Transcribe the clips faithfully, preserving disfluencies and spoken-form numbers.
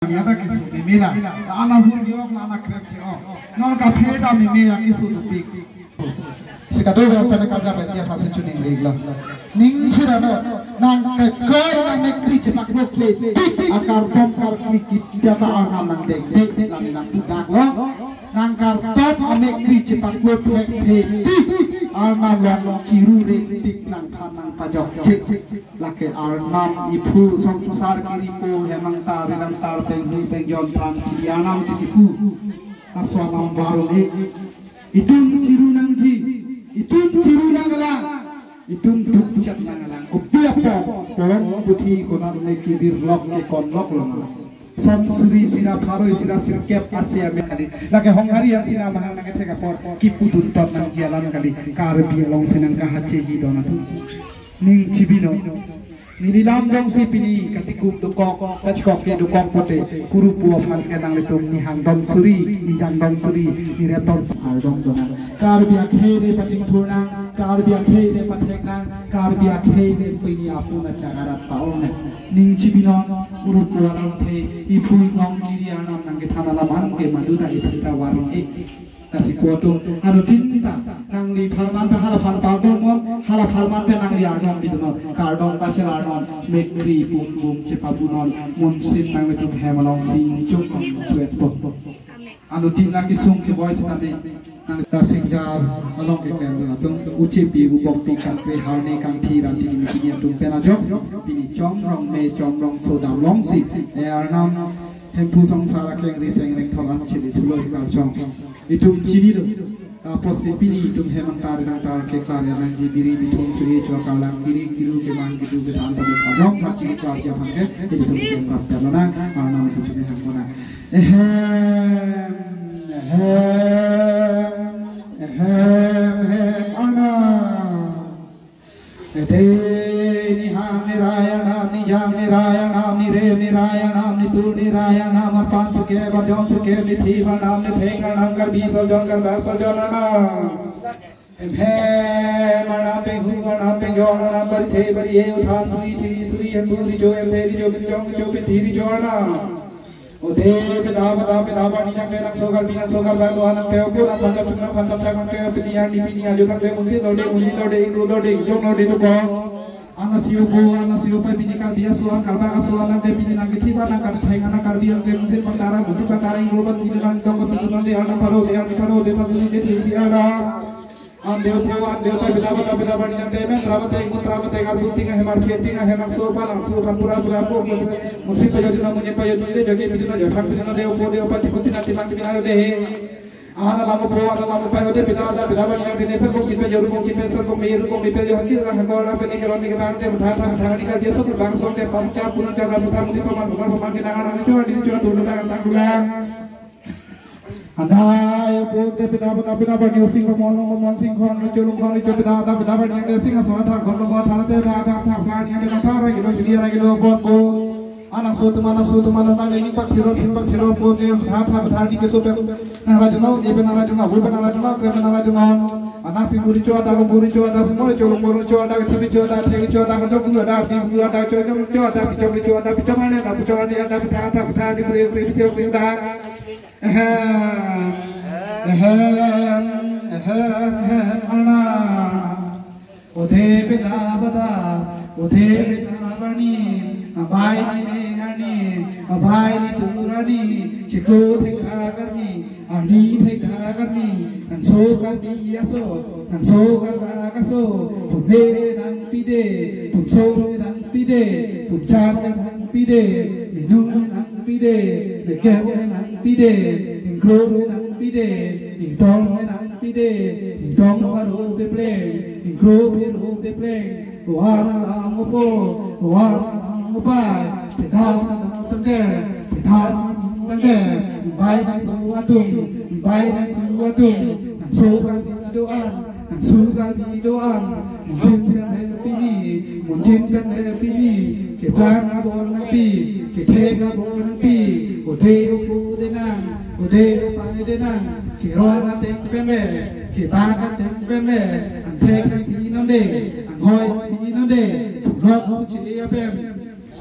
Niata keso meme la. Ana hur ke-ong, ana krep ke-ong. Non kaphe ta meme ya keso dopik. Si kadokave tame karjap aja pasi chuning rik lo. Ning chira no. Nangkekroi nangmekri chepaklokle tik akardom karkli kita ta Arnam nangdengdeng la ne nangpudaklo. Nangkardom amekri chepaklo thekthe tik Arnam along chiru ri tik nangthan nangpajokche. Lake Arnam iphu songsar kiripo hemangtar rirangtar penghui pengjon than chiri Arnam si kipu. Laso Arnam varum e. Itum chiru nangji, itum chiru nanglang, itum dukchet nanglang. Kopi apot, kolom puthi konat le kibir lok ke kon lok lo. Som suri sira pharo sira sirkep ase ame kali. Lake honghari yang sina mahang nang kethek apot, kipudun tot nangji alam kali. Karbi alongsi nangkahache hi don atum. Ning chibi non. Neli lam jongsi pini katikum dokok, kachikok ke dokok pote, kurupu aphan ke nanglitum nihang dom suri, nijang dom suri, nirep dom suri. Ardom dona. Karbi akhei le pachingthur nang, Karbi akhei le pathek nang, Karbi akhei le pini apuna chagarat paong nang. Ning chibi non, kurupu alamthe, ipui nong kiri Arnam nangkethan alam anke maduta ithita warung e. Lasi koto, anuttin ta, nangli pharman pe hala phan pardom non, hala pharman pe nangli ardom bidun non, kardom kasel ardom, mekri pum pum chepabu non, munsin nanglitum hem alongsi chuk kong chuet po. Anuttin ta kesung keboi sitame, nang ta singjar along keklem dun atum, uchepi ubokpi kangkre harni kangthi ranti kimi kimi atum pen ajok, pini chom rong me chom rong so dam longsi, e Arnam, Hemphu songsar akeng riseng rengthor an chili thulo ikarchong. Itum chinilo. Apotsi pini itum hemangtar rirangtar ke karya nangji biri bithong churi chua karlang kiri kiru kemang kidu kethan tame kajong karchi ke karchi aphan ke itum ke prap terlo na Arnam itum chune hangkona. Ehem, ehem, ehem, hem, Arnam. Ede nihang nirai Arnam, nijang nirai Arnam, nirem nirai Arnam, nitur nirai Arnam, arpan sirkep, arjon sirkep, nithi Arnam, nitheng Arnam, Karbi sorjon, Karbak sorjon Arnam. Hem hem Arnam, penghu Arnam, pengjon Arnam, barithe barihe, uthan suri, chiri suri, hemphu richo, hemphe richo, pinchong richo, pinthi richo Arnam. Ode pida pida pida bani nangte nangso Karbi nangso Karbak do-an nangte opo nangphan chap chuk nangphan chap chak nangte pini arni pini ajo tangte munsin dode munsin dode ingru dode ingjong dode dokok. Anasi upo anasi upai pini Karbi aso an Karbak aso an nangte pini nangkethi ba nangkartheng an Karbi nangte munsin pantara munsin pantara ingru ban pini nangdong kotun nangde arnam paro de arni paro de pantun de trisi arnam. An deu po, an deu pa, pida pida pida bani nangte men, trama te, ngun trama te, ngar buting, ahem arphi ting, ahem nangso pa, nangso pa, pura pura po, munsin pajodin, munsin pajodin, de joge pidin, jothang pidin, deu po, deu pa, tikutin, atiman pidin, ayo de. Ana lamo po, ana lamo pa, ode pida pida pida bani nangte ne sarbong chinpe, joru bong chinpe, sarbong me, ru bong me pe, jo hakir, ra hakor, ra pe, ne keron, ne ketang, te, tha, tha, tha, ni ka, biaso, bang, so, te, pam, cha, punang, cha, ra, putha, muni, paman, paman, paman, ke, nang, ana, ni, chua, di, chua, tu, tu, tang, tang, tulang. Andai apo te pida pida pida bani osing komon komon sing khon lucho lung khon lucho pida pida pida bani ang desing aso atha khon komon atha te tha tha tha tha ni ang tha ra kilo jili ra kilo bon ko. Anak so teman anak so teman anak leni pak thiro thin pak thiro po te tha tha tha di keso pen nang ra jono ye pen nang ra jono bu pen nang ra jono kre pen nang ra jono. Anak si muri cho ada lung muri cho ada si muri cho lung muri cho ada si cho ada thek cho ada kajok ada si bu ada cho cho ada pichom cho ada pichom ane ada pichom ane ada pitha tha pitha di pre pre pithe pre da. Ehem, ehem, ehem, ehem, Arnam. Ode pida pida, ode pida bani, abai ni me ani, abai ni turani, chiklo thek tha karni, ani thek tha karni, nangso karni aso, nangso karna kaso, pumere nang pide, pumso nang pide, pumchak nang pide, minu nang pide, mekem nang pide, ingkro nang pide, ingtong nang pide, ingtong paro pepleng, ingkro pero pepleng, oar nang opo, oar nang opai, pedal nang tangde, pedal nang tangde, bai nangso atum, bai nangso atum, nangso kan do-an, nangso Karbi do-an, munsin pen le pini, munsin pen le pini, keplang abor nangpi, kethek abor nangpi, ode upo de nang, ode upai de nang, kerong ateng pen le, kebak ateng pen le, angthek nangpi nonde, anghoi nangpi nonde, pulok puche apen.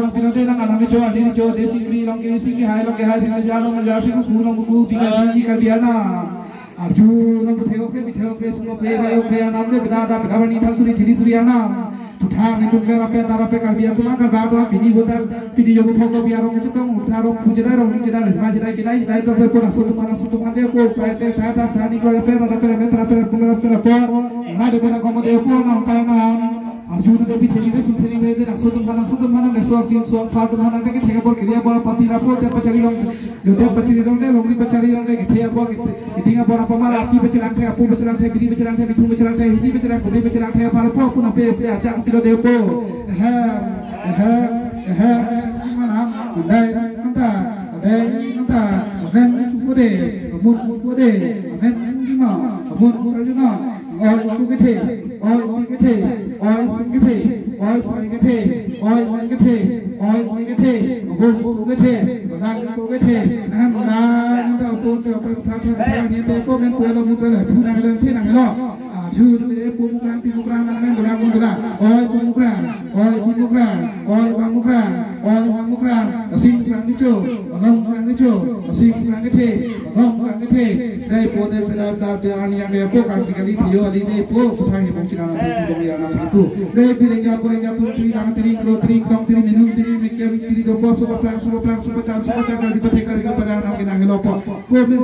pon pina de nang anam cho, ani cho, de singri, long kiri, singri hai, long ke hai, singri ja, long ja, singri ku, long ku, tiga, tinggi, Karbi Anam. Arju, long bu theo kre, bi theo kre, sung kre, bai kre, anam de, beda da, beda bani, than suri, thiri suri anam. Puthak netum ke rape, ta rape, Karbi atum, Karbi atum, pini bota, pini jogo photo bi arong chetong, puthak rong, puja da rong, ni jeda, ma jeda, kedai, kedai, to pe pura, sotum, mana sotum, ande po, pa te, ta, ta, ta, ni ko rape, rape, rape, rape, rape, rape, rape, ma de, bena komo de po, nam pa nam. Arju na de pi theli de, sun theli de, de, na sotum, mana sotum, mana de, so, tin, so, pa, tu, mana de, ke thega por, kriya por, papi, rapo, te, pachari rong, yo, te, pachari rong de, longri, pachari rong de, ke thega por, ke Keding apor apamar, api pachelangthe, apo pachelangthe, biri pachelangthe, bithung pachelangthe, hini pachelangthe, kopi pachelangthe, apar apo, apun ape, ape, achang pilo de po. Ehem, ehem, ehem, manam, andai, anta, adai, anta, amen, ode, amun, ode, amen, juno, amun, juno, oi, ku kethe, oi, pi kethe, oi, sing kethe, oi, sai kethe, oi, oi kethe, oi, oi kethe, oi, oi kethe, lang, oi kethe, ahem, lang, ta, pu, ta, pu, ta, ta, ta, ni, te, pu, men, pu, lo, mu, pu, lo, pu, nang, lo, the, nang, lo. Ah, ju, le, pu, mu, krang, pi, mu, krang, nang, nang, lang, mu, lang. Oi, pu, mu, krang, oi, pi, mu, krang, oi, bang, mu, krang, oi, hang, mu, krang, asing, krang, ni, cho, along, krang, ni, cho, asing, krang, kethe, along, krang, kethe. Dei po de pela da de ani yang de po kan di kali pio ali de po puthang ni bong china na tu bong ya na sa tu. Dei pi lengja po lengja tu tri dang tri kro tri tong tri menu tri mi kem tri do po suba plang suba plang suba chan suba chan kali pathe kali pa jang nam ke nang lo po. Po men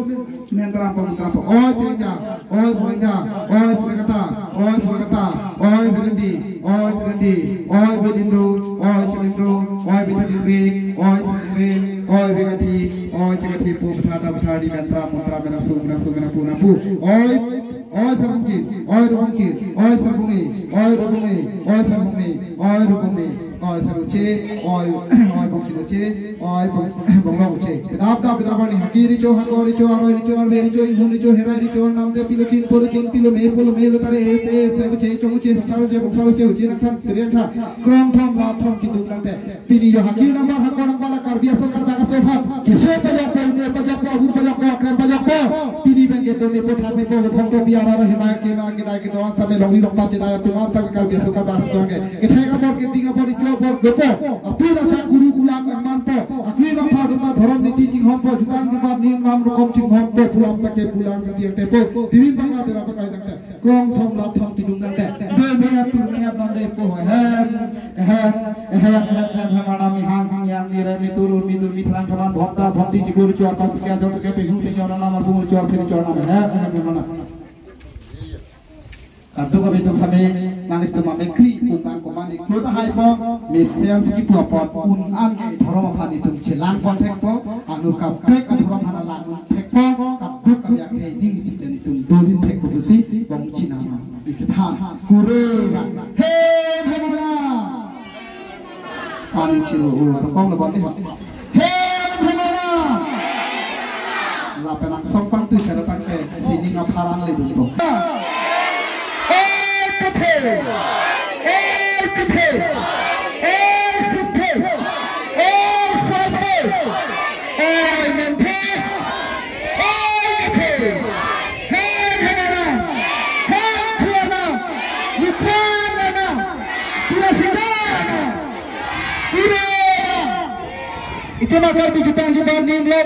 men tram po men tram po. Oi pi lengja, oi po lengja, oi pi kata, oi po kata, oi pi lendi, oi pi lendi, oi pi lindro, oi pi lindro, oi pi lindri, oi pi lindri, oi pi kati, oi pi kati po patha ta patha di men tram men tram men asung men asung men apu men apu. Oi, oi sarbungki, oi rubungki, oi sarbungi, oi rubungi, oi sarbungi, oi rubungi, oi sarbuche, oi, oi bungki loche, oi bung, bunglo loche. Dap dap dap ni haki richo, hako richo, aroi richo, arve richo, inghun richo, herai richo, nam de pilo chin, polo chin, pilo me, polo me, lo tare, e, e, se, buche, chong buche, sar buche, bung sar buche, uche, nang than, terian than, krong thom, la thom, kiduk nang te. Pini yo hakir nangbar, hakor nangbar, la Karbi aso, Karbak aso aphan. Keso pajokpo, ne pajokpo, agur pajokpo, akrem pajokpo. Pini pen ke done po thame po, thong to biara ra hemai ke ma ke dai ke doan same longri longpa chedai atum an same Karbi aso, Karbak aso doan ke. Kethek apor, keding apor, ijo apor, dopo. Api rasa guru kulang arman po. Akli bang pha duma dhorom niti chinghon po, jutang jumar nim lam rokom chinghon po, pulam ta ke pulang niti ang tepo. Tirin bang na tera pakai dang te. Krong thom la thom kidung nang te. Dei me atur me abang dei po hem. Ehem, ehem, ehem, ehem, ehem, anam mi hang, hang, yang, mi rem, mi turun, mi dur, mi thrang, thaman, bhom ta, bhom ti, chikur, chuar, pas, sekia, jong, sekia, pehung, pehung, anam, anam, arbung, chuar, phiri, chuar, anam, ehem, ehem, ehem, anam. Kadokave atum same, nangtum amekri, pungkang koman, iklo ta hai po, mesen siki pu apot, un an ke dhorom aphan itum chelang pon thek po, anur kaprek adhorom aphan lang thek po, kadokave akhei ning si pen itum dolin thek po pusi, bong china ma. Iketha kure ba. Hem hem na. Pani chiru u rokong lo bani. Hem hem na. Lapen angsong pangtui chara tangte sining apharang le dun po. Oi pithe. Oi pithe. Oi sumthe. Oi swathe. Oi menthe. Oi kethe. Hem hemana. Hem phuana. Lupana. Pura singana. Pura. Itum akar bijutang jubar nim lo.